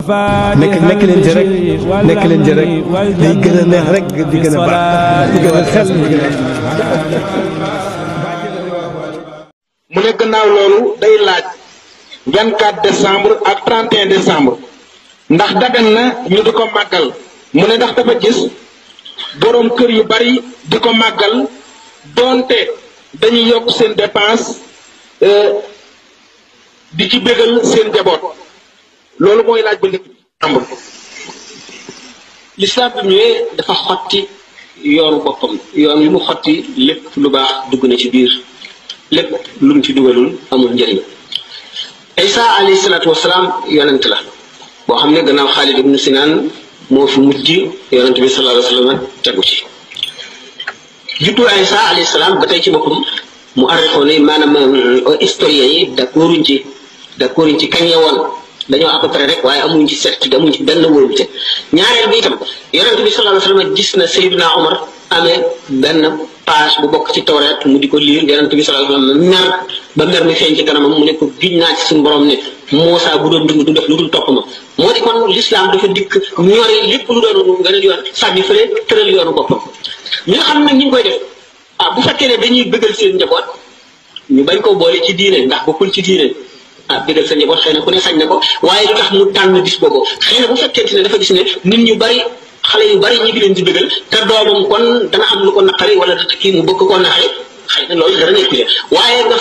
nekk leen ci rek nekk leen ci rek day gën a neex rek di gën a baax di gën a xel di gën a. mu ne gannaaw loolu day laaj 24 décembre ak 31 décembre ndax dagan na ñu di ko màggal mu ne ndax dafa gis boroom kër yu bari di ko màggal doonte dañuy yokk seen dépense di ci bégal seen njaboot loolu mooy laaj bu njëkk décembre. l'islam bi ñëwee dafa xotti yoonu boppam yoon wi mu xotti lépp lu baax dugg na ci biir lépp lu mu ci dugalul amul njëriñ. Isa alayhi salaatu wasalaam yonent la boo xam ne gannaaw Xaalid ibnu Sinaan moo fi mujj yonent bi sallallahu alayhi wa sallam tegu ci. juddu Isa alayhi salaam ba tey ci boppam mu arrêté ne maanaam historiens yi d'accorduñ ci kañ la woon dañoo à peu près rek waaye amuñ ci certitude amuñ ci benn wóolute. ñaareel bi itam yonent bi sallallahu alayhi wa sallam gis na Seydina Omar amee benn page bu bokk ci Tawreet mu di ko liir yonent bi sallallahu alayhi wa sallam mer ba mer mi feeñ ci kanamam mu ne ko giñ naa ci suñu borom ne Muusaa bu doon dund du def lu dul topp ma moo di kon l'islam dafa dikk ñori lépp lu doon nga ne yoon sànni fële tëral yoonu boppam. ñi nga xam nag ñu ngi koy def bu fekkee ne dañuy bëggal seen njaboot ñu bañ ko boole ci diine ndax bokkul ci diine bëggal sa njaboot xëy na ku ne sañ na ko waaye lu tax mu tànn bis boobu xëy na bu fekkente ne dafa gis ne nit ñu bari xale yu bari ñi ngi leen di bëggal te doomam kon dana am lu ko naqari wala kii mu bëgg koo naxee xëy na loolu dara nekku ci waaye nga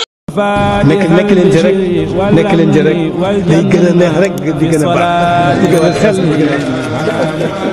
nekk leen ci rek nekk leen ci rek day gën a neex rek di gën a baax di gën a xel di gën a.